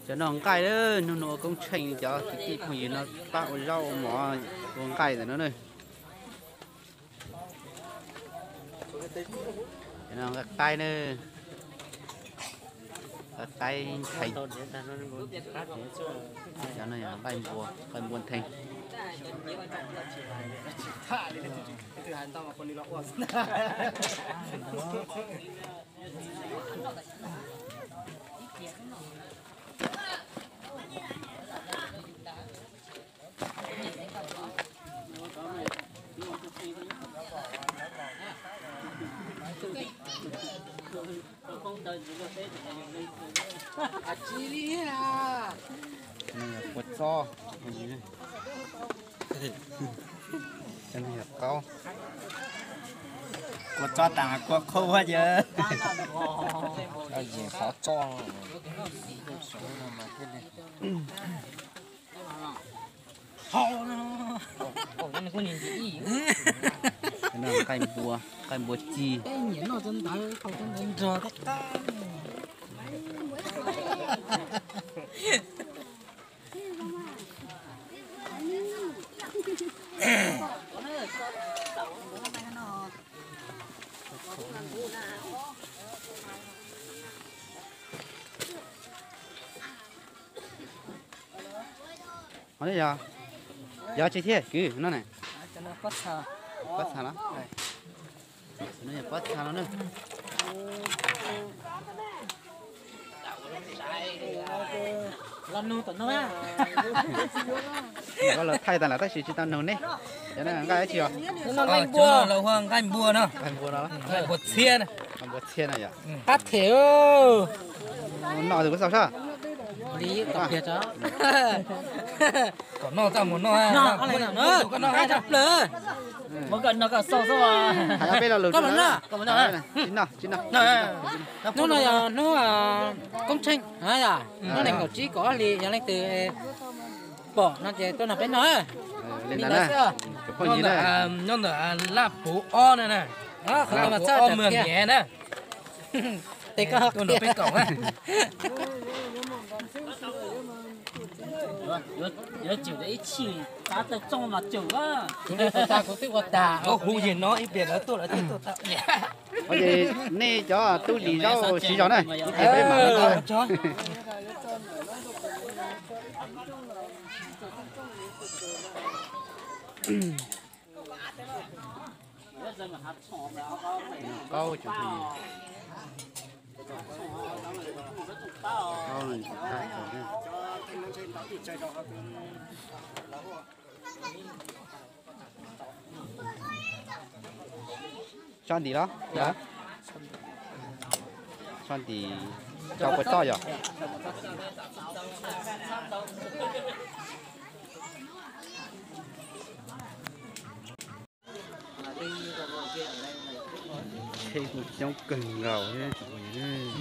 Cov no nqaij, hnub no ua koob tsheej cov kwv tij phooj ywg no pab ua zaub ua mov ua nqaij ntawm no na. Cov no nqaij qaib na, nqaij qaib ntxhais. Cov no yog nqaij npua, nqaij npua ntheej. Kua txob, qaub. Kua txob tas kua qhaub ces, qhov txob. Nqaij npua, nqaij npua ci. Yog tsi thiab kwv no na? Pob txha los? Pob txha los na. Koj los thaij tas lawm tab sis tsis tau nug neb. Cov no nqaij dab tsi os? Cov no los hu nqaij npua no. Nqaij npua no. Nqaij npua txhiab na. Nqaij npua txhiab no yom. Qab them. Noj tus kuv xaus sab. Kom noj txaj muag noj. Koj noj txaj plaws. Hais peb lo lus tsis noj, tsis noj. Hnub no yog hnub koob tsheej, hnub nees nkaum tsib kaum ob hlis, yog leej twg pom no ces tuaj nrog peb noj. Nyob ntawm Laj Puv ob na, Laj Puv ob Muag Nyev na. Tes koj tuaj nrog peb koom na. Yuav tsum ib txhij tab tawg txooj mas tsum. Kuv twb ua tag, kuv twb ua tag. Koj hu yig no ib pliag lawv tuaj lawv twb tuaj tag. Ces nej cov tub lis zaub siv zog na, ib pliag peb mam li. Qaub tsoom phooj ywg. Qaub no tsis tag tau thiab. Tso ntim los? Tso ntim, tso puas txob yom? Tsheb kuj coob kawg nkaus thiab tsoom phooj ywg.